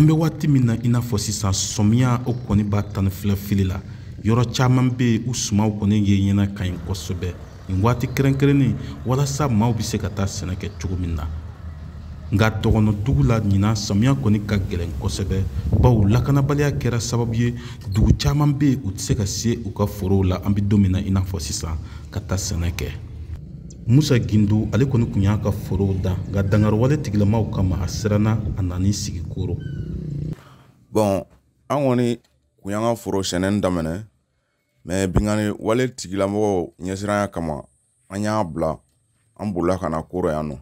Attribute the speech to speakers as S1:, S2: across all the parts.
S1: An bɛ waati min na i n'a fɔ sisan, sɔmiya o kɔni b'a 12 fili la. Yɔrɔ caman bɛ yen, u sumaw kɔni ye ɲɛna ka ɲi kosɛbɛ nin waati kɛrɛnkɛrɛnnen, walasa maaw bɛ se ka taa sɛnɛ kɛ cogo min na. Nka dɔgɔnɔdugu la ɲinan, samiya kɔni ka gɛlɛn kosɛbɛ, bawo lakanabaliya kɛra sababu ye dugu caman bɛ yen, u tɛ se ka se u ka forow la an bɛ don min na i n'a fɔ sisan ka taa sɛnɛ kɛ. Musa Gindo ale kɔni tun y'a ka forow dan, nka dankariwale tigilamaw kama a siranna, a nan'i sigi koro.
S2: Bon, an kɔni kun y'an ka foro sɛnɛni daminɛ, mais binkanni wale tigilamɔgɔw ɲɛsiranya kama an y'a bila, an bolila ka na koro yan nɔ.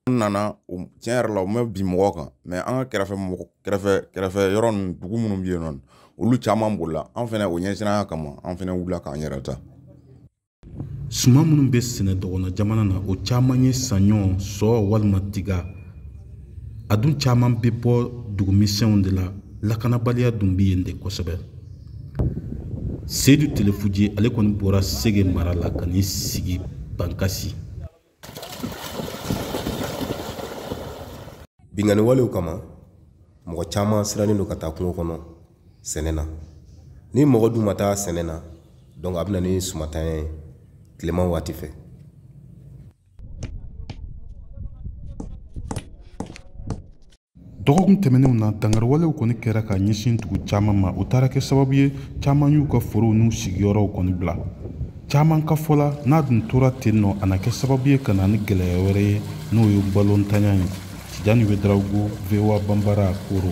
S2: An nana, tiɲɛ yɛrɛ la, u ma bin mɔgɔ kan, mais an ka kɛrɛfɛ mɔgɔ, kɛrɛfɛ yɔrɔ ninnu, dugu minnu bɛ yen nɔ, olu caman bolila. An fɛnɛ o ɲɛsiranya kama, an fɛnɛ wulila k'an yɛrɛ ta.
S1: Suman minnu bɛ sɛnɛ dɔgɔnɔ jamana na, o caman ye saɲɔ, sɔ walima tiga. A dun caman bɛ bɔ dugumisɛnw de la, lakanabaliya dun bɛ yen de kosɛbɛ. Seyidu Telefuji ale kɔni bɔra Sege mara la ka n'i sigi Bankasi.
S3: Binkanni walew kama, mɔgɔ caman sirannen don ka taa kungo kɔnɔ sɛnɛ na. Ni mɔgɔ dun ma taa sɛnɛ na, donc a bɛ na ni sumatanya ye tilema waati fɛ.
S1: Dɔgɔkun tɛmɛnenw na, dankariwalew kɔni kɛra ka ɲɛsin dugu caman ma. O taara kɛ sababu ye caman y'u ka forow n'u sigiyɔrɔw kɔni bila. Caman ka fɔ la, n'a dun tora ten nɔ, a na kɛ sababu ye ka na ni gɛlɛya wɛrɛ ye, n'o ye balontanya ye. Tijani Wedarawogo, VOA Banbara, Koro.